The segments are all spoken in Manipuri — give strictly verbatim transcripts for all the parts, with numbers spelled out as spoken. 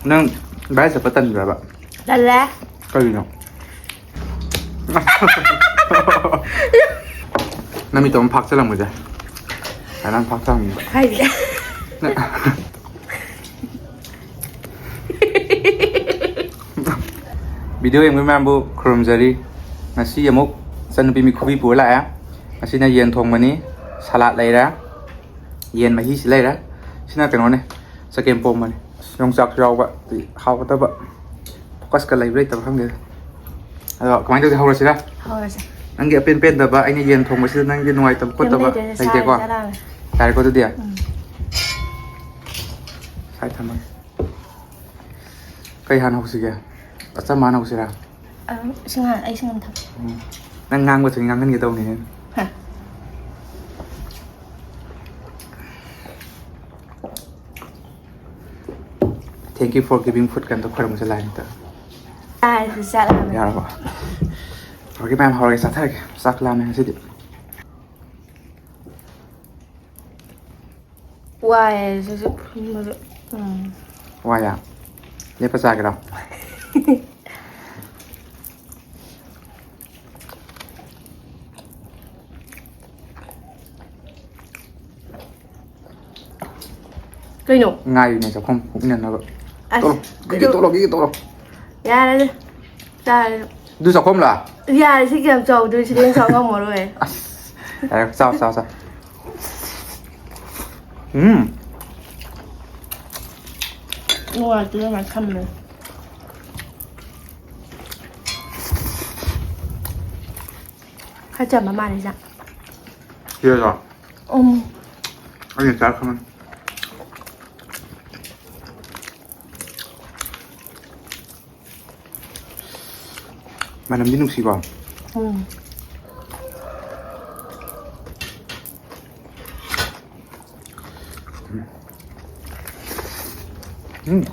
ꯅꯪ ꯚꯥꯏ ꯆꯠꯄ ꯇꯟꯕ꯭ꯔꯕ? ꯇꯜꯂꯦ꯫ ꯀꯔꯤꯅꯣ? ꯅꯃꯤꯠꯇꯣ ꯑꯃ ꯐꯥꯛꯆꯜꯂꯝꯕꯁꯦ꯫ ꯅꯪ ꯐꯥꯛꯆꯜꯂꯝꯕ꯫ ꯍꯥꯏꯗꯤ꯫ ꯚꯤꯗꯤꯑꯣ ꯌꯦꯡꯕ ꯃꯌꯥꯝꯕꯨ ꯈꯨꯔꯨꯝꯖꯔꯤ꯫ ꯉꯁꯤ ꯑꯃꯨꯛ ꯏꯆꯟꯅꯨꯄꯤ ꯃꯤꯈꯨꯕꯤ ꯄꯨꯔ ꯂꯥꯛꯑꯦ꯫ ꯉꯁꯤꯅ ꯌꯦꯟ ꯊꯣꯡꯕꯅꯤ, ꯁꯂꯥꯠ ꯂꯩꯔꯦ, ꯌꯦꯟ ꯃꯍꯤꯁꯤ ꯂꯩꯔꯦ꯫ ꯁꯤꯅ ꯀꯩꯅꯣꯅꯦ, ꯆꯒꯦꯝ ꯄꯣꯝꯕꯅꯤ꯫ ꯌꯣꯡꯆꯥꯛꯁꯨ ꯌꯥꯎꯕ꯫ ꯍꯥꯎꯒꯗꯕ꯫ ꯐꯣꯀꯁꯀ ꯂꯩꯕ꯭ꯔꯥ ꯂꯩꯇꯕ꯭ꯔꯥ ꯈꯪꯗꯦ꯫ ꯑꯗꯣ ꯀꯃꯥꯏꯅ ꯇꯧꯁꯦ, ꯍꯧꯔꯁꯤꯔꯥ? ꯍꯧꯔꯁꯦ꯫ ꯅꯪꯒꯤ ꯑꯄꯦꯟ ꯄꯦꯟꯗꯕ, ꯑꯩꯅ ꯌꯦꯟ ꯊꯣꯡꯕꯁꯤꯗ ꯅꯪꯒꯤ ꯅꯨꯡꯉꯥꯏꯇꯕ ꯈꯣꯠꯇꯕ ꯀꯩꯝ ꯂꯩꯇꯦ, ꯂꯩꯇꯦꯀꯣ? ꯆꯥꯔꯦ, ꯆꯥꯔꯦ꯫ ꯌꯥꯔꯦꯀꯣ ꯑꯗꯨꯗꯤ? ꯎꯝ꯫ ꯁꯥꯏ ꯊꯝꯃꯒꯦ꯫ ꯀꯩ ꯍꯥꯟꯅ ꯍꯧꯁꯤꯒꯦ? ꯑꯆꯝꯕ ꯍꯥꯟꯅ ꯍꯧꯁꯤꯔꯥ? ꯑꯗꯨꯝ ꯏꯁꯤꯡ ꯍꯥꯟꯅ, ꯑꯩ ꯏꯁꯤꯡ ꯑꯃ ꯊꯛꯀꯦ꯫ ꯎꯝ꯫ ꯅꯪ ꯉꯥꯡꯕꯁꯤꯡ ꯉꯥꯡꯍꯟꯒꯦ ꯇꯧꯅꯤꯅꯦ꯫ ꯍꯥ꯫ Thank you for giving food ꯀꯩꯝꯇ ꯈꯣꯏꯔꯝꯕꯁꯦ ꯂꯥꯏꯟꯇ꯫ ꯇꯥꯔꯗꯤ ꯆꯥꯛ ꯂꯥꯝꯃꯦ꯫ ꯌꯥꯔꯕꯣ? ꯍꯧꯔꯒꯦ ꯃꯌꯥꯝ, ꯍꯧꯔꯒꯦ, ꯆꯥꯊꯔꯒꯦ꯫ ꯆꯥꯛ ꯂꯥꯝꯃꯦ ꯉꯁꯤꯗꯤ꯫ ꯋꯥꯏꯌꯦ ꯁꯤꯁꯨ ꯐꯝꯕꯗ꯫ ꯎꯝ꯫ ꯋꯥꯌꯥ꯫ ꯂꯦꯞꯄ ꯆꯥꯒꯦꯔꯣ? ꯀꯩꯅꯣ? ꯉꯥꯏꯔꯤꯅꯦ ꯆꯥꯛꯈꯨꯝ ꯍꯨꯞꯅꯅꯕ꯫ ꯑꯁ, ꯇꯣꯛꯂꯣ, ꯒꯤꯒꯤ ꯇꯣꯛꯂꯣ, ꯒꯤꯒꯤ ꯇꯣꯛꯂꯣ꯫ ꯌꯥꯔꯦꯗ꯫ ꯆꯥꯔꯦ꯫ ꯑꯗꯨ ꯆꯥꯛꯈꯨꯝꯂ? ꯌꯥꯔꯦ, ꯁꯤ ꯀꯌꯥꯝ ꯆꯥꯎꯗꯣꯏ? ꯁꯤꯗꯩ ꯍꯦꯟꯅ ꯆꯥꯎ ꯉꯝꯃꯔꯣꯏ꯫ ꯑꯁ, ꯌꯥꯔꯦ, ꯆꯥꯎ, ꯆꯥꯎ, ꯆꯥꯎ꯫ ꯎꯝ꯫ ꯅꯨꯡꯉꯥꯏꯇꯦ, ꯑꯗꯨꯃꯥꯏꯅ ꯊꯝꯃꯦ꯫ ꯈꯔ ꯆꯝꯕ ꯃꯥꯜꯂꯦ, ꯆꯥꯛ꯫ ꯁꯤꯔꯣ? ꯎꯝ꯫ ꯑꯩꯅ ꯆꯥꯔꯛꯈ꯭ꯔꯕꯅꯤ꯫ ꯃꯅꯝꯗꯤ ꯅꯨꯡꯁꯤꯀꯣ? ꯎꯝ꯫ ꯎꯝ꯫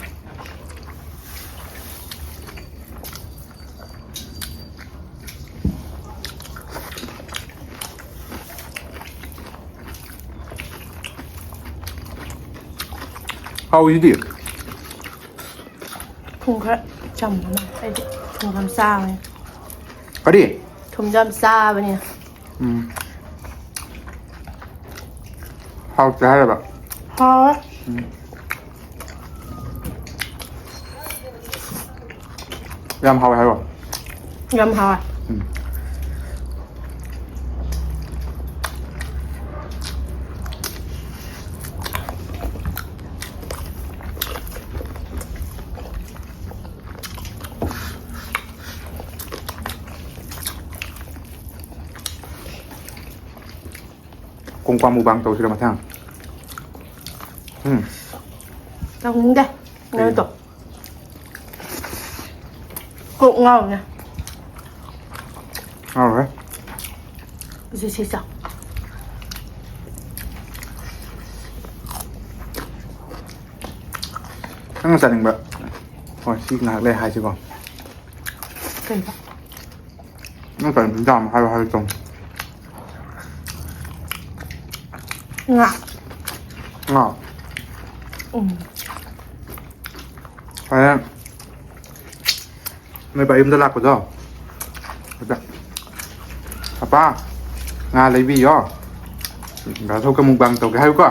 ꯍꯥꯎꯋꯤꯁꯤꯗꯤ꯫ ꯊꯨꯝ ꯈꯔ ꯆꯝꯕ ꯃꯥꯜꯂꯦ꯫ ꯑꯩꯗꯤ ꯊꯨꯝ ꯌꯥꯝ ꯆꯥꯕꯅꯦ꯫ ꯀꯔꯤ? ꯊꯨꯝꯁꯨ ꯌꯥꯝ ꯆꯥꯕꯅꯦ꯫ ꯎꯝ꯫ ꯍꯥꯎꯇꯦ ꯍꯥꯏꯔꯕ? ꯍꯥꯎꯋꯦ꯫ ꯎꯝ꯫ ꯌꯥꯝ ꯍꯥꯎꯋꯦ ꯍꯥꯏꯔꯣ? ꯌꯥꯝ ꯍꯥꯎꯋꯦ꯫ ꯎꯝ꯫ ꯀꯣꯡꯀ꯭ꯋꯥ mukbang ꯇꯧꯁꯤꯔ ꯃꯊꯪ? ꯎꯝ꯫ ꯇꯧꯅꯤꯡꯗꯦ꯫ ꯀꯩꯒꯤꯅꯣ? ꯅꯣꯏꯗꯣ꯫ ꯀꯣꯛ ꯉꯥꯎꯅꯦ꯫ ꯉꯥꯎꯔꯣꯏ꯫ ꯁꯤ, ꯁꯤ ꯆꯥꯎ꯫ ꯅꯪꯅ ꯆꯥꯅꯤꯡꯕ꯫ ꯍꯣꯏ, ꯁꯤ ꯉꯥꯏꯍꯥꯛ ꯂꯩ ꯍꯥꯏꯁꯤꯀꯣ꯫ ꯀꯩꯕ? ꯅꯪ ꯀꯔꯤ ꯏꯟꯖꯥꯡ ꯑꯃ ꯍꯥꯏꯔꯣ ꯍꯥꯏꯔꯣ ꯇꯧꯅꯤ꯫ ꯉꯥ꯫ ꯉꯥ? ꯎꯝ꯫ ꯍꯣꯔꯦꯟ ꯅꯣꯏ ꯕꯥ ꯌꯨꯝꯗ ꯂꯥꯛꯄꯗꯣ ꯑꯗ, "ꯑꯄꯥ, ꯉꯥ ꯂꯩꯕꯤꯌꯣ, ꯗꯥ ꯊꯣꯛꯀ mukbang ꯇꯧꯒꯦ" ꯍꯥꯏꯌꯨꯀꯣ꯫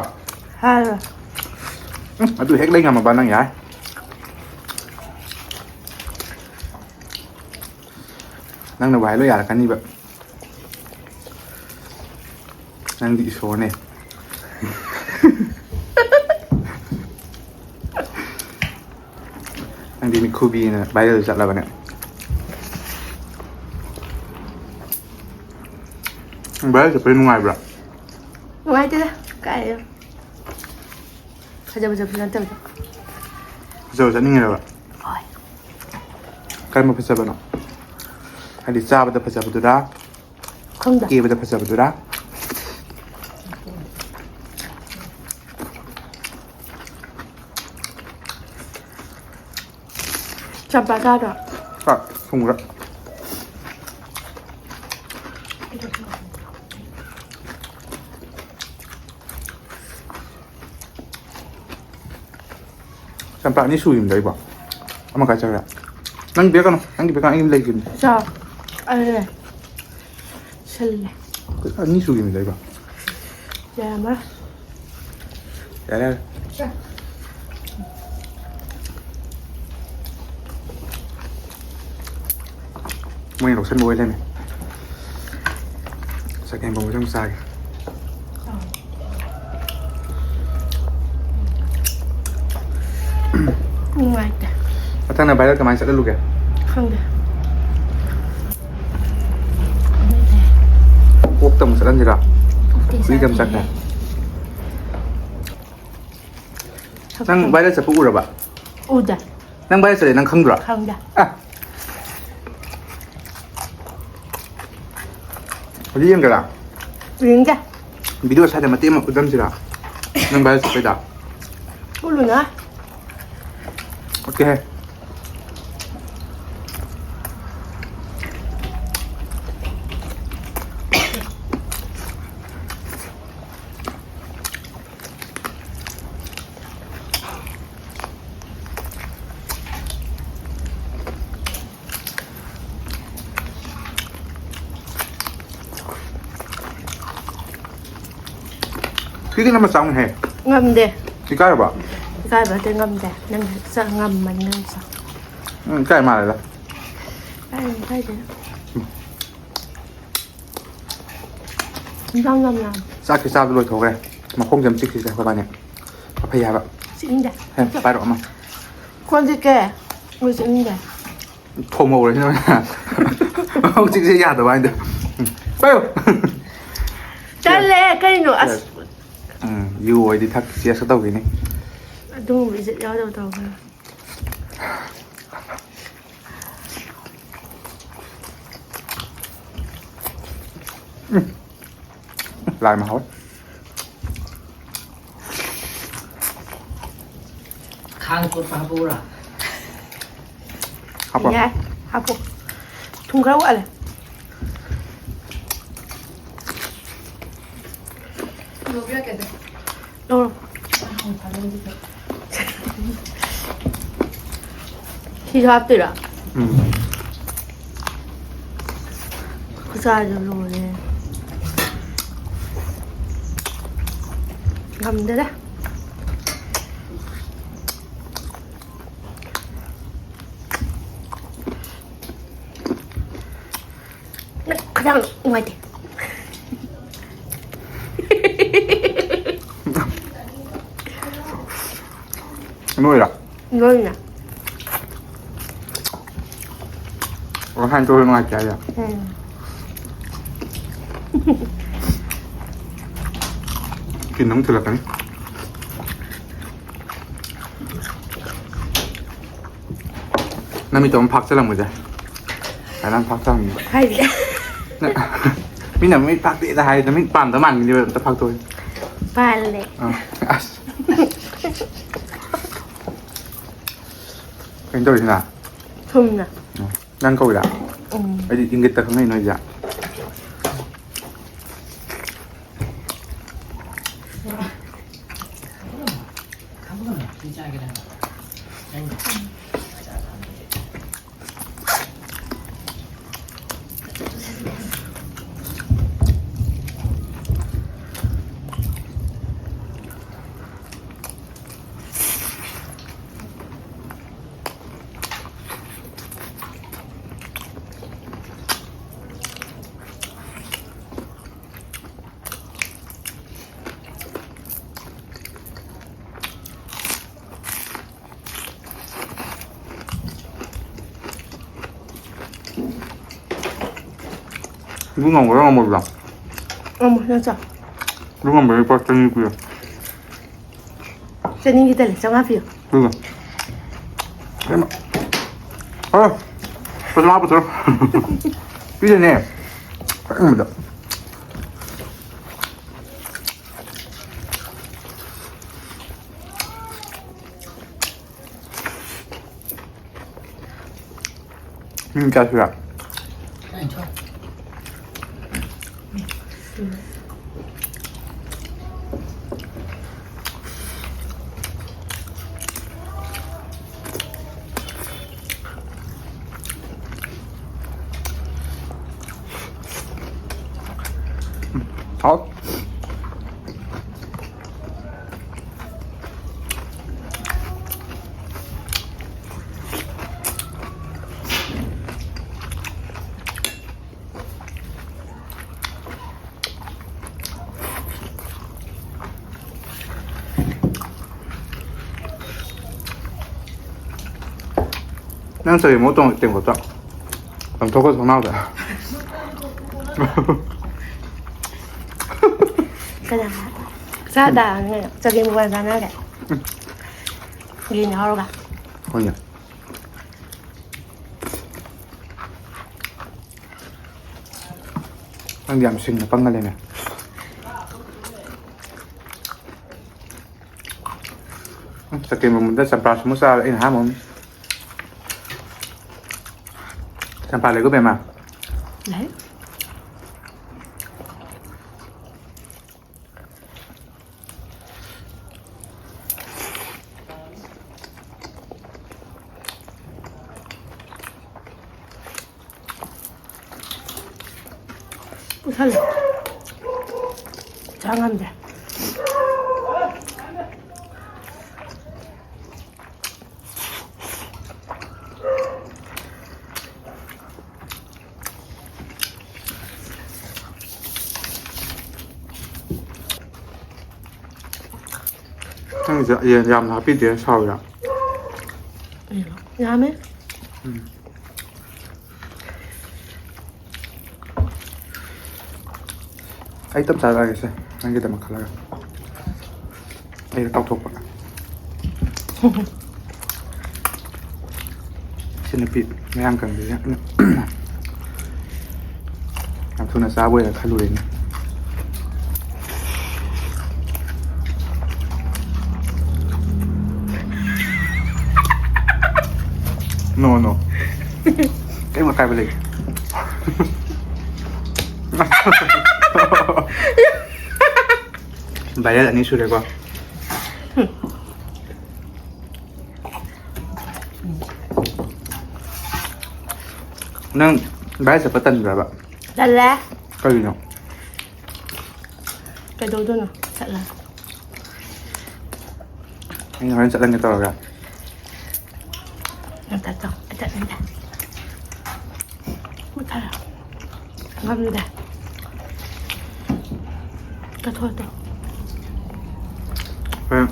ꯍꯥꯏꯔꯣ꯫ ꯎꯝ, ꯑꯗꯨ ꯍꯦꯛ ꯂꯩ ꯉꯝꯃꯕ ꯅꯪ ꯌꯥꯏ꯫ ꯅꯪꯅꯕꯨ ꯍꯥꯏ ꯂꯣꯏ ꯌꯥꯔꯛꯀꯅꯤꯕ꯫ ꯅꯪꯗꯤ ꯏꯁꯣꯔꯅꯦ꯫ ꯅꯪꯗꯤ ꯃꯤꯈꯨꯕꯤꯅ viral ꯆꯠꯂꯕꯅꯦ꯫ ꯅꯪ viral ꯆꯠꯄꯗꯤ ꯅꯨꯡꯉꯥꯏꯕ꯭ꯔꯥ? ꯅꯨꯡꯉꯥꯏꯇꯦꯗ, ꯀꯥꯏꯗꯩꯅꯣ꯫ ꯐꯖ ꯐꯖꯕꯁꯨ ꯅꯠꯇꯕꯗ꯫ ꯐꯖꯕ ꯆꯠꯅꯤꯡꯉꯤꯔꯕ? ꯍꯣꯏ꯫ ꯀꯔꯝꯕ ꯐꯖꯕꯅꯣ? ꯍꯥꯏꯗꯤ ꯆꯥꯕꯗ ꯐꯖꯕꯗꯨꯔꯥ? ꯈꯪꯗꯦ꯫ ꯀꯦꯕꯗ ꯐꯖꯕꯗꯨꯔꯥ? ꯆꯝꯄ꯭ꯔꯥ ꯆꯥꯗ꯭ꯔꯣ? ꯆꯥꯛ ꯊꯣꯡꯕ꯭ꯔꯥ? ꯆꯝꯄ꯭ꯔꯥ ꯑꯅꯤ ꯁꯨꯈꯤꯕꯗ ꯑꯩꯕꯣ꯫ ꯑꯃ ꯀꯥꯏ ꯆꯠꯈ꯭ꯔꯦ? ꯅꯪ ꯄꯤꯔꯛꯀꯅꯨ, ꯅꯪꯒꯤ ꯄꯤꯔꯛꯀꯅꯨ, ꯑꯩꯒꯤ ꯂꯩꯈꯤꯕꯅꯤ꯫ ꯆꯥꯎ꯫ ꯑꯗꯨꯅꯦ꯫ ꯁꯤꯜꯂꯦ꯫ ꯑꯅꯤ ꯁꯨꯈꯤꯕꯅꯤꯗ ꯑꯩꯕ꯫ ꯌꯥꯔꯝꯃꯔꯣꯏ꯫ ꯌꯥꯔꯦ, ꯌꯥꯔꯦ꯫ ꯃꯣꯏꯅ ꯂꯧꯁꯟꯕ ꯑꯣꯏ ꯂꯩꯔꯝꯃꯦ꯫ ꯆꯒꯦꯝ ꯄꯣꯝꯕꯁꯨ ꯑꯃꯨꯛ ꯆꯥꯒꯦ꯫ ꯅꯨꯡꯉꯥꯏꯇꯦ꯫ ꯃꯊꯪꯅ viral ꯀꯃꯥꯏꯅ ꯆꯠꯍꯜꯂꯨꯒꯦ? ꯈꯪꯗꯦ꯫ ꯑꯣꯛꯇ ꯑꯃꯨꯛ ꯆꯠꯍꯟꯁꯤꯔꯥ? ꯑꯣꯛꯇꯤ ꯍꯨꯏꯗ ꯑꯃꯨꯛ ꯆꯠꯈ꯭ꯔꯦ꯫ ꯆꯥꯗ꯭ꯔꯤꯌꯦ꯫ ꯅꯪ viral ꯆꯠꯄ ꯎꯔꯕ? ꯎꯗꯦ꯫ ꯅꯪ viral ꯆꯠꯂꯦ ꯅꯪ ꯈꯪꯗ꯭ꯔꯣ? ꯈꯪꯗꯦ꯫ ꯑ꯫ ꯍꯧꯖꯤꯛ ꯌꯦꯡꯒꯦꯔꯥ? ꯌꯦꯡꯒꯦ꯫ Video ꯁ꯭ꯋꯥꯏꯗ ꯃꯇꯦꯛ ꯑꯃ ꯐꯨꯠꯂꯝꯁꯤꯔꯥ? ꯅꯪ viral ꯆꯠꯄꯩꯗ? ꯐꯨꯠꯂꯨꯅ꯫ Okay꯫ ꯁꯤꯒꯤꯅ ꯃꯆꯥ ꯑꯃ ꯍꯦ꯫ ꯉꯝꯗꯦ꯫ ꯏꯀꯥꯏꯔꯕ? ꯏꯀꯥꯏꯕ ꯅꯠꯇꯦ, ꯉꯝꯗꯦ꯫ ꯅꯪ ꯆꯥ-, ꯉꯝꯃꯅꯤ ꯅꯪ ꯆꯥ꯫ ꯎꯝ, ꯏꯀꯥꯏ ꯃꯥꯜꯂꯦꯗ꯫ ꯏꯀꯥꯏꯗꯦ, ꯏꯀꯥꯏꯗꯦ꯫ ꯏꯟꯖꯥꯡ ꯌꯥꯝ ꯌꯥꯝꯃꯦ꯫ ꯆꯥꯛꯁꯤ ꯆꯥꯕ ꯂꯣꯏꯊꯣꯛꯈ꯭ꯔꯦ꯫ ꯃꯈꯣꯡꯁꯦ ꯑꯃ ꯆꯤꯛꯈꯤꯁꯦ ꯑꯩꯈꯣꯏꯕꯥꯅꯤ꯫ ꯑꯐꯩ ꯍꯥꯏꯕ꯫ ꯆꯤꯛꯅꯤꯡꯗꯦ꯫ ꯍꯦ, ꯄꯥꯏꯔꯛꯑꯣ ꯑꯃ꯫ ꯀꯣꯟ ꯆꯤꯛꯀꯦ꯫ ꯑꯩꯈꯣꯏ ꯆꯤꯛꯅꯤꯡꯗꯦ꯫ ꯊꯣꯡ ꯍꯧꯔꯦ ꯁꯤꯅ꯫ ꯃꯈꯣꯡ ꯆꯤꯛꯁꯦ ꯌꯥꯗꯕ ꯍꯥꯏꯗ꯫ ꯎꯝ, ꯄꯥꯏꯌꯨ꯫ ꯇꯜꯂꯦ, ꯀꯩꯅꯣ? ꯑꯁ꯫ ꯎꯝ, ꯌꯨ ꯑꯣꯏꯗꯤ ꯊꯛ ꯆꯦꯁꯀ ꯇꯧꯈꯤꯅꯤ꯫ ꯑꯗꯨꯒꯨꯝꯕ ꯏꯖꯠ ꯌꯥꯎꯗꯕ ꯇꯧꯒꯅꯨ꯫ ꯎꯝ꯫ ꯂꯥꯏꯃ ꯍꯥꯎꯋꯦ꯫ ꯈꯥꯡ ꯀꯣꯠꯄ ꯍꯥꯞꯄꯛꯎꯔꯥ? ꯍꯥꯞꯄꯣ꯫ ꯌꯥꯏ, ꯍꯥꯞꯄꯣ꯫ ꯊꯨꯝ ꯈꯔ ꯋꯥꯠꯂꯦ꯫ ꯂꯧꯔꯣ꯫ ꯂꯧꯔꯣ꯫ ꯍꯥꯎ ꯐꯥꯗꯧꯗꯨꯗ꯫ ꯁꯤꯁꯨ ꯍꯥꯞꯇꯣꯏꯔꯣ? ꯎꯝ꯫ ꯈꯨꯆꯥꯁꯦ ꯂꯣꯏꯔꯦ꯫ ꯉꯝꯗꯦꯗ꯫ ꯈꯗꯥꯡ ꯅꯨꯡꯉꯥꯏꯇꯦ꯫ ꯅꯣꯏꯔꯥ? ꯅꯣꯏꯅ꯫ ꯉꯁꯥꯏ ꯇꯧꯔ ꯅꯨꯡꯉꯥꯏꯇꯦ ꯍꯥꯏꯁꯦ? ꯎꯝ꯫ ꯀꯤꯟ ꯑꯃꯨꯛ ꯊꯤꯜꯂꯛꯀꯅꯤ꯫ ꯅꯃꯤꯠꯇꯣ ꯑꯃ ꯐꯥꯛꯆꯜꯂꯝꯃꯨꯁꯦ꯫ ꯅꯪ ꯐꯥꯛꯆꯜꯂꯝꯃꯨꯕ꯫ ꯍꯥꯏꯗꯤ꯫ ꯅꯪ, ꯃꯤꯅ ꯃꯤꯠ ꯐꯥꯛꯇꯦꯗ ꯍꯥꯏ, ꯅꯃꯤꯠ ꯄꯥꯝꯗ ꯃꯥꯟꯒꯤꯅꯦꯕ, ꯑꯝꯇ ꯐꯥꯛꯇꯣꯛꯑꯣ꯫ ꯄꯥꯜꯂꯦ꯫ ꯑꯥ, ꯑꯁ꯫ ꯀꯩꯅꯣ ꯇꯧꯔꯤꯁꯤꯅ? ꯊꯨꯝꯅ꯫ ꯎꯝ꯫ ꯅꯪ ꯀꯧꯏꯔꯥ? ꯎꯝ꯫ ꯑꯩꯗꯤ ꯏꯪꯒꯤꯠꯇ ꯈꯪꯅꯩ ꯅꯣꯏꯁꯦ꯫ ꯏꯕꯨꯡ ꯉꯝꯒꯗ꯭ꯔꯥ ꯉꯝꯃꯣꯏꯗ꯭ꯔꯥ? ꯉꯝꯃꯣꯏ, ꯅꯪ ꯆꯥꯎ꯫ ꯏꯕꯨꯡ ꯉꯝꯕꯗꯤ ꯂꯨꯄꯥ ꯆꯅꯤ ꯄꯤꯌꯨ꯫ ꯆꯅꯤꯒꯤ ꯇꯜꯂꯦ, ꯆꯥꯝꯃꯉꯥ ꯄꯤꯌꯨ꯫ ꯑꯗꯨꯒ, ꯏꯃꯥ, ꯑ, ꯂꯨꯄꯥ ꯆꯥꯝꯃꯉꯥ ꯄꯨꯊꯣꯔꯛꯑꯣ꯫ ꯄꯤꯗꯣꯏꯅꯦ꯫ ꯀꯔꯤꯅꯣꯗ? ꯃꯤ ꯀꯌꯥ ꯁꯨꯔꯦ? ꯍꯥꯎ꯫ ꯅꯪ ꯆꯒꯦꯝ ꯃꯔꯨ ꯇꯣꯡ-, ꯇꯦꯡꯀꯣꯠꯇ ꯂꯪꯊꯣꯛꯈꯣ ꯊꯣꯡꯅꯥꯎꯗ꯫ ꯀꯅꯥ? ꯆꯥ ꯇꯥꯔꯅꯤ ꯀꯩꯅꯣ꯫ ꯆꯒꯦꯝ ꯄꯣꯝꯕ ꯆꯥꯟꯅꯔꯦ꯫ ꯌꯦꯟ ꯌꯥꯎꯔꯒ꯫ ꯍꯣꯏꯅꯦ꯫ ꯅꯪꯗꯤ ꯌꯥꯝ ꯁꯤꯡꯅ ꯄꯪꯉ ꯂꯩꯅꯦ꯫ ꯎꯝ, ꯆꯀꯦꯝ ꯃꯃꯨꯟꯗ ꯆꯝꯄ꯭ꯔꯥ ꯁꯨꯝꯕ ꯆꯥꯔ ꯑꯩꯅ ꯑꯍꯥꯟꯕ ꯑꯃ꯫ ꯆꯝꯄ꯭ꯔꯥ ꯂꯩꯀꯣ ꯕꯦꯝꯃ? ꯂꯩ꯫ ꯄꯨꯁꯜꯂꯦ꯫ ꯆꯥ ꯉꯝꯗꯦ꯫ ꯅꯪꯒꯤꯁꯦ ꯌꯦꯟ ꯌꯥꯝꯅ ꯍꯥꯞꯄꯤꯗꯦ, ꯁꯥꯎꯔꯤꯔꯥ? ꯌꯥꯝꯃꯦ꯫ ꯎꯝ꯫ ꯑꯩ ꯇꯞ ꯆꯥꯔꯛꯑꯒꯦꯁꯦ, ꯅꯪꯒꯤꯗꯃꯛ ꯈꯜꯂꯒ꯫ ꯑꯩ ꯇꯥꯎꯊꯣꯛꯄ꯫ ꯁꯤ ꯅꯨꯄꯤ ꯃꯌꯥꯡ ꯀꯪꯕꯤꯁꯦ ꯌꯥꯝ ꯊꯨꯅ ꯆꯥꯕ ꯑꯣꯏꯅ ꯈꯜꯂꯨꯔꯦꯅꯦ꯫ No, no. ꯀꯩꯝ ꯑꯀꯥꯏꯕ ꯂꯩꯇꯦ꯫ Viral ꯑꯅꯤ ꯁꯨꯔꯦꯀꯣ꯫ ꯅꯪ viral ꯆꯠꯄ ꯇꯟꯕ꯭ꯔꯕ? ꯇꯜꯂꯦ꯫ ꯀꯔꯤꯅꯣ? ꯀꯩꯗꯧꯗꯣꯏꯅꯣ? ꯆꯠꯂꯒ꯫ ꯑꯩꯅ ꯍꯣꯔꯦꯟ ꯆꯠꯂꯟꯒꯦ ꯇꯧꯔꯒ꯫ ꯅꯪ ꯆꯠꯇꯣ꯫ ꯑꯩ ꯆꯠꯂꯟꯒꯦ꯫ ꯃꯨꯠꯊꯔꯦ꯫ ꯉꯝꯗꯦ꯫ ꯆꯠꯊꯣꯛꯑꯣ꯫ ꯍꯣꯔꯦꯟ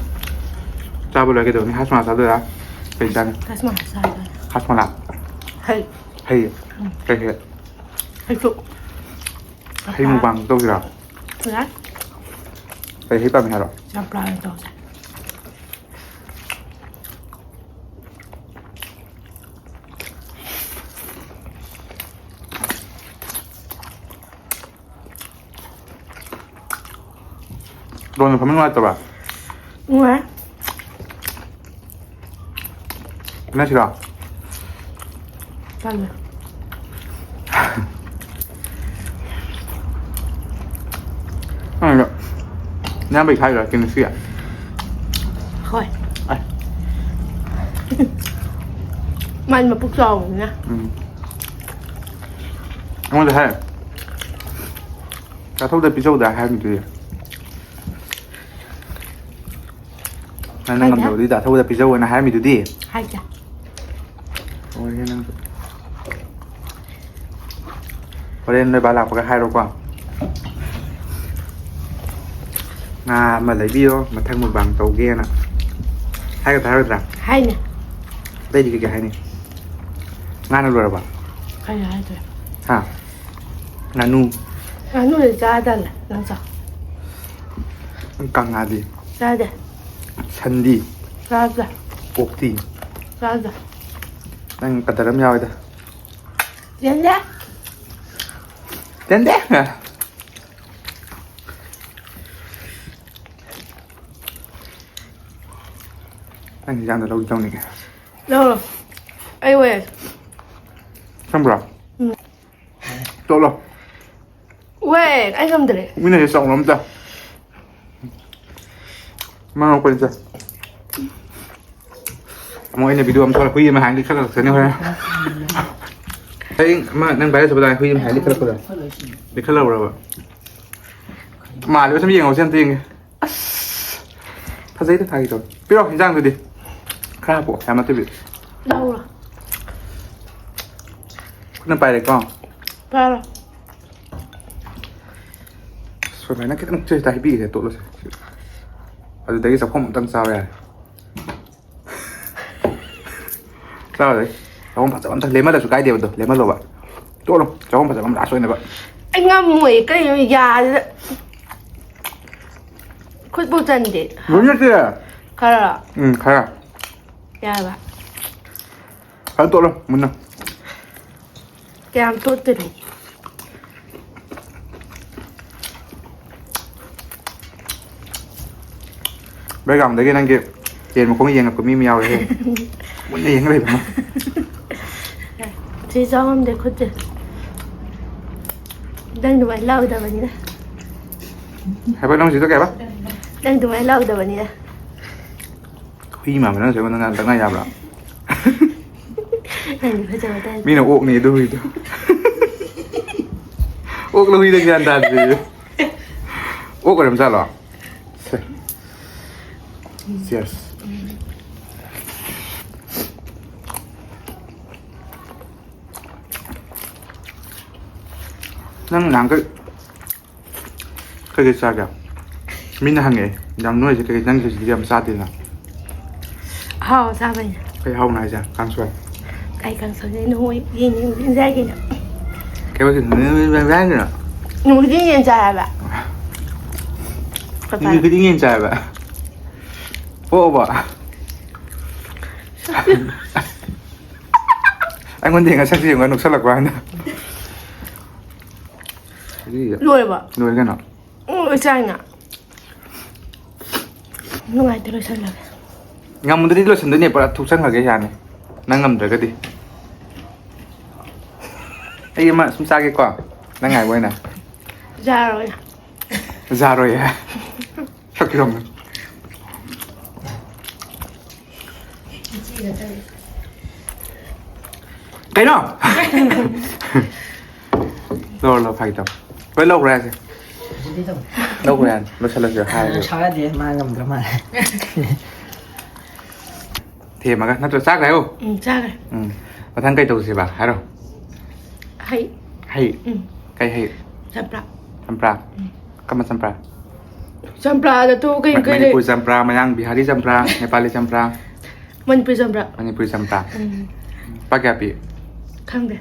ꯆꯥꯕ ꯂꯣꯏꯔ ꯀꯩꯗꯧꯅꯤ? ꯍꯥꯁ ꯃꯥꯂꯥ ꯆꯥꯗꯣꯏꯔꯥ? ꯀꯩ ꯆꯥꯅꯤ? ꯍꯥꯁ ꯃꯥꯂꯥ ꯆꯥꯗꯣꯏꯅꯦ꯫ ꯍꯥꯁ ꯃꯥꯂꯥ? ꯍꯩ꯫ ꯍꯩ? ꯎꯝ꯫ ꯀꯩ ꯍꯩ? ꯍꯩꯁꯨ꯫ ꯍꯩ ꯃꯨꯛꯕꯥꯡ ꯇꯧꯁꯤꯔꯥ? ꯌꯥꯏ꯫ ꯀꯩ ꯍꯩ ꯄꯥꯝꯃꯤ ꯍꯥꯏꯔꯣ? ꯆꯝꯄ꯭ꯔꯥ ꯑꯣꯏꯅ ꯇꯧꯁꯦ꯫ ꯗ꯭ꯔꯣꯟꯗ ꯐꯝꯕ ꯅꯨꯡꯉꯥꯏꯇꯕ꯭ꯔꯥ? ꯅꯨꯡꯉꯥꯏ꯫ ꯈꯟꯅꯁꯤꯔꯣ? ꯇꯜꯂꯦ꯫ ꯅꯪꯗꯣ ꯅꯌꯥꯝꯕꯩ ꯈꯥꯏꯔꯤꯔꯣ ꯀꯦꯃꯤꯁꯇ꯭ꯔꯤ? ꯍꯣꯏ꯫ ꯑꯥꯏ꯫ ꯃꯥꯗꯤ ꯃꯄꯨꯛ ꯆꯥꯎꯕꯅꯤꯅ꯫ ꯎꯝ꯫ ꯑꯩꯉꯣꯟꯗ ꯍꯥꯏ꯫ ꯆꯥꯊꯧꯗ ꯄꯤꯖꯧꯗ ꯍꯥꯏꯔꯝꯃꯤꯗꯨꯗꯤ꯫ ꯅꯪ, ꯅꯪ ꯍꯥꯏꯗꯦ꯫ ꯉꯝꯗꯕꯗꯨꯗꯤ ꯗꯥ ꯊꯧꯕꯗ ꯄꯤꯖꯧꯑꯅ ꯍꯥꯏꯔꯝꯃꯤꯗꯨꯗꯤ꯫ ꯍꯥꯏꯗꯦ꯫ ꯂꯣꯏꯔꯦꯍꯦ ꯅꯪꯁꯨ꯫ ꯍꯣꯔꯦꯟ ꯅꯣꯏ ꯕꯥ ꯂꯥꯛꯄꯒ ꯍꯥꯏꯔꯣꯀꯣ꯫ ꯉꯥ ꯑꯃ ꯂꯩꯕꯤꯌꯣ, ꯃꯊꯪ ꯃꯨꯛꯕꯥꯡ ꯇꯧꯒꯦꯅ꯫ ꯍꯥꯏꯒꯗ꯭ꯔꯥ ꯍꯥꯏꯔꯣꯏꯗ꯭ꯔꯥ? ꯍꯥꯏꯅꯤ꯫ ꯑꯇꯩꯗꯤ ꯀꯩꯀꯩ ꯍꯥꯏꯅꯤ? ꯉꯥꯅ ꯂꯣꯏꯔꯕ? ꯀꯩ ꯍꯥꯏꯗꯣꯏ? ꯍꯥ? ꯉꯥꯅꯨ꯫ ꯉꯥꯅꯨꯗꯤ ꯆꯥꯗꯅ ꯅꯪ ꯆꯥ꯫ ꯀꯪꯉꯥꯗꯤ? ꯆꯥꯗꯦ꯫ ꯁꯟꯗꯤ? ꯆꯥꯗꯦ꯫ ꯑꯣꯛꯇꯤ? ꯆꯥꯗꯦ꯫ ꯅꯪ ꯀꯗꯔ ꯑꯃ ꯌꯥꯎꯋꯦꯗ꯫ ꯆꯦꯟꯗꯦ꯫ ꯆꯦꯟꯗꯦ? ꯅꯪ ꯍꯤꯟꯖꯥꯡꯗꯣ ꯂꯧꯗꯤ ꯂꯧꯅꯤꯡꯉꯦ꯫ ꯂꯧꯔꯣ꯫ ꯑꯩ ꯑꯣꯏꯔꯒꯦ꯫ ꯁꯪꯕ꯭ꯔꯣ? ꯎꯝ꯫ ꯆꯠꯂꯣ꯫ ꯋꯦ, ꯑꯩ ꯉꯝꯗ꯭ꯔꯦ꯫ ꯃꯤꯅ ꯍꯦꯛ ꯆꯥꯎꯅ ꯑꯝꯇ꯫ ꯃꯥ ꯉꯥꯎꯄꯅꯤꯗ꯫ ꯑꯃꯨꯛ ꯑꯩꯅ video ꯑꯃ ꯊꯥꯔꯛ-, ꯍꯨꯏ ꯑꯃ ꯍꯥꯏꯅ ꯂꯤꯈꯠꯂꯛꯇꯅꯤ ꯍꯣꯔꯦꯟ꯫ ꯍꯌꯦꯡ ꯑꯃ ꯅꯪ viral ꯆꯠꯄꯗ ꯍꯨꯏ ꯑꯃ ꯍꯥꯏꯅ ꯂꯤꯈꯠꯂꯛꯄꯗꯣ꯫ ꯂꯤꯈꯠꯂꯛꯎꯔꯕ? ꯃꯥꯜꯂꯤꯕ ꯁꯨꯝ ꯌꯦꯡꯍꯧꯁꯦ, ꯑꯝꯇ ꯌꯦꯡꯒꯦ꯫ ꯑꯁ, ꯐꯖꯩꯗ, ꯊꯥꯒꯤ ꯇꯧ꯫ ꯄꯤꯔꯣ, ꯍꯤꯟꯖꯥꯡꯗꯨꯗꯤ꯫ ꯈꯔ ꯍꯥꯞꯄꯣ, ꯌꯥꯝ ꯅꯠꯇꯕꯤ꯫ ꯂꯧꯔꯣ꯫ ꯈꯨꯠꯅ ꯄꯥꯏꯔꯦꯀꯣ꯫ ꯄꯥꯏꯔꯣ꯫ ꯁꯨꯃꯥꯏꯅ ꯈꯤꯇꯪ ꯆꯦ ꯇꯥꯏ ꯄꯤꯒꯦ, ꯇꯣꯠꯂꯁꯦ꯫ ꯑꯗꯨꯗꯒꯤ ꯆꯥꯛꯈꯣꯝ ꯑꯝꯇꯪ ꯆꯥꯕ ꯌꯥꯔꯦ꯫ ꯆꯥꯔꯨꯔꯦ꯫ ꯆꯥꯛꯈꯣꯝ ꯐꯖꯕ ꯑꯝꯇꯪ ꯂꯦꯝꯍꯜꯂꯁꯨ ꯀꯥꯏꯗꯦꯕ ꯑꯗꯣ, ꯂꯦꯝꯍꯜꯂꯣꯕ꯫ ꯇꯣꯠꯂꯣ, ꯆꯥꯛꯈꯣꯝ ꯐꯖꯕ ꯑꯃ ꯂꯥꯁ ꯑꯣꯏꯅꯕ꯫ ꯑꯩ ꯉꯝꯃꯣꯏ, ꯀꯩꯅꯣ, ꯌꯥꯁꯤꯗ ꯈꯨꯠꯄꯨ ꯆꯟꯗꯦ꯫ ꯂꯣꯏ ꯅꯠꯇꯦ꯫ ꯈꯔ꯫ ꯎꯝ, ꯈꯔ꯫ ꯌꯥꯔꯕ? ꯐꯖꯅ ꯇꯣꯠꯂꯣ, ꯃꯨꯟꯅ꯫ ꯀꯌꯥꯝ ꯇꯣꯠꯇꯣꯏꯅꯣ? ꯕꯦꯛꯒ꯭ꯔꯥꯎꯟꯗꯒꯤ ꯅꯪꯒꯤ ꯌꯦꯟ ꯃꯈꯣꯡ ꯌꯦꯡꯉꯛꯄ ꯃꯤ ꯑꯃ ꯌꯥꯎꯔꯦꯍꯦ꯫ ꯃꯨꯟꯅ ꯌꯦꯡꯉ ꯂꯩꯕ ꯑꯃ꯫ ꯁꯤ ꯆꯥꯎꯔꯝꯗꯦ ꯈꯨꯠꯁꯦ꯫ ꯅꯪ ꯑꯗꯨꯃꯥꯏꯅ ꯂꯥꯎꯗꯕꯅꯤꯅ꯫ ꯍꯥꯏꯕ ꯅꯪ ꯍꯧꯖꯤꯛꯇꯣ ꯀꯩ ꯍꯥꯏꯕ? ꯅꯪ ꯑꯗꯨꯃꯥꯏꯅ ꯂꯥꯎꯗꯕꯅꯤꯅ꯫ ꯍꯨꯏ ꯃꯥꯟꯕ ꯅꯪꯁꯦ ꯑꯩꯉꯣꯟꯗ ꯉꯥꯡ ꯇꯛꯅ ꯌꯥꯕ꯭ꯔꯥ? ꯅꯪꯗꯤ ꯐꯖꯕ ꯇꯥꯏ꯫ ꯃꯤꯅ ꯑꯣꯛꯅꯤ ꯑꯗꯨ ꯍꯨꯏꯗꯣ꯫ ꯑꯣꯛꯂ ꯍꯨꯏꯗ ꯒ꯭ꯌꯥꯟ ꯇꯥꯗ꯭ꯔꯤ꯫ ꯑꯣꯛ ꯑꯣꯏꯔꯝꯖꯥꯠꯂꯣ? ꯁꯦ꯫ Cheers꯫ ꯅꯪ ꯅꯍꯥꯟꯈꯩ ꯀꯩꯀꯩ ꯆꯥꯒꯦ? ꯃꯤꯅ ꯍꯪꯉꯛꯑꯦ, "ꯌꯥꯝ ꯅꯣꯏꯁꯦ ꯀꯩꯀꯩ, ꯅꯪ ꯈꯦꯆ꯭ꯔꯤꯗꯤ ꯌꯥꯝ ꯆꯥꯗꯦꯅ?" ꯑꯍꯥꯎꯕ ꯆꯥꯕꯩꯅꯦ꯫ ꯀꯩ ꯍꯥꯎꯅ ꯍꯥꯏꯁꯦ? ꯀꯥꯡꯁꯣꯏ? ꯑꯩ ꯀꯥꯡꯁꯣꯏꯅꯦ, ꯅꯣꯏ ꯌꯦꯟ ꯌꯦꯟ ꯆꯥꯏ ꯀꯩꯅꯣ꯫ ꯀꯩ ꯑꯣꯏꯗꯣꯏꯅꯣ? ꯅꯣꯡꯃ ꯈꯨꯗꯤꯡ ꯌꯦꯟ ꯆꯥꯏ ꯍꯥꯏꯕ꯫ ꯅꯨꯃꯤꯠ ꯈꯨꯗꯤꯡ ꯌꯦꯟ ꯆꯥꯏ ꯍꯥꯏꯕ? ꯄꯣꯛꯑꯕꯣ? ꯑꯩꯉꯣꯟꯗ ꯌꯦꯡꯉ ꯁꯛꯁꯤ ꯌꯦꯡꯉ ꯅꯣꯛꯁꯜꯂꯛꯄ ꯍꯥꯏꯅ꯫ ꯂꯣꯏꯔꯕꯣ? ꯂꯣꯏꯔꯦ ꯀꯩꯅꯣ꯫ ꯎꯝ, ꯂꯣꯏ ꯆꯥꯏꯅ꯫ ꯅꯨꯡꯉꯥꯏꯇꯦ, ꯂꯣꯏꯁꯜꯂꯒꯦ꯫ ꯉꯝꯃꯨꯗ꯭ꯔꯗꯤ ꯂꯣꯏꯁꯟꯗꯣꯏꯅꯦ, ꯄꯨꯔꯥ ꯊꯨꯞꯆꯟꯈ꯭ꯔꯒꯦ, ꯌꯥꯅꯤ꯫ ꯅꯪ ꯉꯝꯗ꯭ꯔꯒꯗꯤ꯫ ꯑꯩ ꯑꯃ ꯁꯨꯝ ꯆꯥꯒꯦꯀꯣ, ꯅꯪ ꯉꯥꯏꯕ ꯑꯣꯏꯅ꯫ ꯌꯥꯔꯣꯏ꯫ ꯌꯥꯔꯣꯏꯌꯦ꯫ ꯁꯛꯇꯨ ꯌꯥꯝ ꯀꯩꯅꯣ? ꯂꯧꯔꯣ, ꯂꯧꯔꯣ, ꯐꯥꯒꯤ ꯇꯧ꯫ ꯂꯣꯏ ꯂꯧꯈ꯭ꯔꯦ ꯍꯥꯏꯁꯦ꯫ ꯁꯤꯗꯤ ꯇꯧ꯫ ꯂꯧꯈ꯭ꯔꯦ ꯍꯥꯏꯅ ꯂꯣꯏꯁꯤꯜꯂꯁꯤꯔ ꯍꯥꯏꯔꯒꯦ꯫ ꯁꯥꯎ ꯌꯥꯗꯦ, ꯃꯥ ꯉꯝꯗ꯭ꯔ ꯃꯥꯜꯂꯦ꯫ ꯊꯦꯝꯃꯒ ꯅꯠꯇ꯭ꯔꯣ? ꯆꯥꯈ꯭ꯔꯦ꯫ ꯑꯣ, ꯎꯝ, ꯆꯥꯈ꯭ꯔꯦ꯫ ꯎꯝ, ꯃꯊꯪ ꯀꯩ ꯇꯧꯁꯦꯕ ꯍꯥꯏꯔꯣ? ꯍꯩ꯫ ꯍꯩ꯫ ꯎꯝ꯫ ꯀꯩ ꯍꯩ? ꯆꯝꯄ꯭ꯔꯥ꯫ ꯆꯝꯄ꯭ꯔꯥ꯫ ꯀꯔꯝꯕ ꯆꯝꯄ꯭ꯔꯥ? ꯆꯝꯄ꯭ꯔꯥꯗ ꯇꯣ ꯀꯩ ꯀꯩ ꯂꯩ? ꯃꯅꯤꯄꯨꯔ ꯆꯝꯄ꯭ꯔꯥ, ꯃꯌꯥꯡ ꯕꯤꯍꯥꯔꯤ ꯆꯝꯄ꯭ꯔꯥ, ꯅꯦꯄꯥꯂꯤ ꯆꯝꯄ꯭ꯔꯥ꯫ ꯃꯅꯤꯄꯨꯔ ꯆꯝꯄ꯭ꯔꯥ꯫ ꯃꯅꯤꯄꯨꯔ ꯆꯝꯄ꯭ꯔꯥ꯫ ꯎꯝ꯫ ꯂꯨꯄꯥ ꯀꯌꯥ ꯄꯤ? ꯈꯪꯗꯦ꯫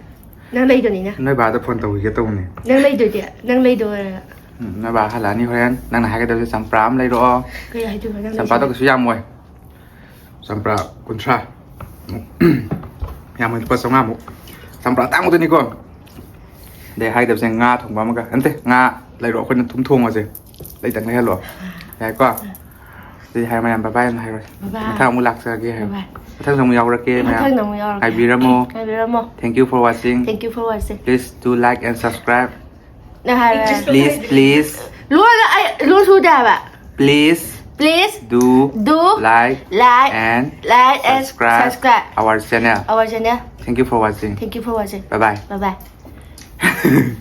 ꯅꯪ ꯂꯩꯗꯣꯏꯅꯤꯅ꯫ ꯅꯣꯏ ꯕꯥꯗ ꯐꯣꯟ ꯇꯧꯈꯤꯒꯦ ꯇꯧꯕꯅꯦ꯫ ꯅꯪ ꯂꯩꯗꯣꯏꯗꯤ? ꯅꯪ ꯂꯩꯗꯣꯏ ꯑꯣꯏꯔꯒ꯫ ꯎꯝ, ꯅꯣꯏ ꯕꯥ ꯍꯜꯂꯛꯑꯅꯤ ꯍꯣꯔꯦꯟ꯫ ꯅꯪꯅ ꯍꯥꯏꯒꯗꯕꯁꯦ ꯆꯝꯄ꯭ꯔꯥ ꯑꯃ ꯂꯩꯔꯛꯑꯣ꯫ ꯀꯩ ꯍꯥꯏꯗꯣꯏꯕ ꯅꯪ ꯆꯝꯄ꯭ꯔꯥꯗꯣ ꯂꯩꯁꯦ? ꯀꯩꯁꯨ ꯌꯥꯝꯃꯣꯏ꯫ ꯆꯝꯄ꯭ꯔꯥ ꯀꯨꯟꯊ꯭ꯔꯥ꯫ ꯌꯥꯝꯃꯣꯏ, ꯂꯨꯄꯥ ꯆꯥꯝꯃꯉꯥꯃꯨꯛ꯫ ꯆꯝꯄ꯭ꯔꯥ ꯑꯇꯥꯡꯕꯗꯨꯅꯤꯀꯣ꯫ ꯑꯗꯩ ꯍꯥꯏꯒꯗꯕꯁꯦ ꯉꯥ ꯊꯣꯡꯕ ꯑꯃꯒ꯫ ꯅꯠꯇꯦ, ꯉꯥ ꯂꯩꯔꯣ, ꯑꯩꯈꯣꯏꯅ ꯑꯗꯨꯝ ꯊꯣꯡꯉꯁꯦ꯫ ꯂꯩꯇꯪ ꯂꯩꯍꯜꯂꯣ꯫ ꯌꯥꯏꯀꯣ? ꯑꯗꯨꯗꯤ ꯍꯥꯏ ꯃꯌꯥꯝ bye bye ꯑꯃ ꯍꯥꯏꯔꯣꯏ꯫ Bye bye. ꯃꯊꯪ ꯑꯃꯨꯛ ꯂꯥꯛꯆꯔꯒꯦ ꯍꯥꯏꯔꯣ꯫ Bye bye. ꯃꯊꯪꯗ ꯑꯃꯨꯛ ꯌꯥꯎꯔꯛꯀꯦ ꯃꯌꯥꯝ꯫ ꯃꯊꯪꯗ ꯑꯃꯨꯛ ꯌꯥꯎꯔꯛꯀꯦ꯫ ꯉꯥꯏꯕꯤꯔꯝꯃꯣ꯫ ꯉꯥꯏꯕꯤꯔꯝꯃꯣ꯫ Thank you for watching. Thank you for watching. Please do like and subscribe. ꯅꯪ ꯍꯥꯏꯔꯣ꯫ Please, please. ꯂꯣꯟꯒ ꯑꯩ ꯂꯣꯟ ꯁꯨꯗꯦ ꯍꯥꯏꯕ꯫ Please Please do do like like and like and subscribe subscribe our channel. Our channel. Thank you for watching. Thank you for watching. Bye bye. Bye bye.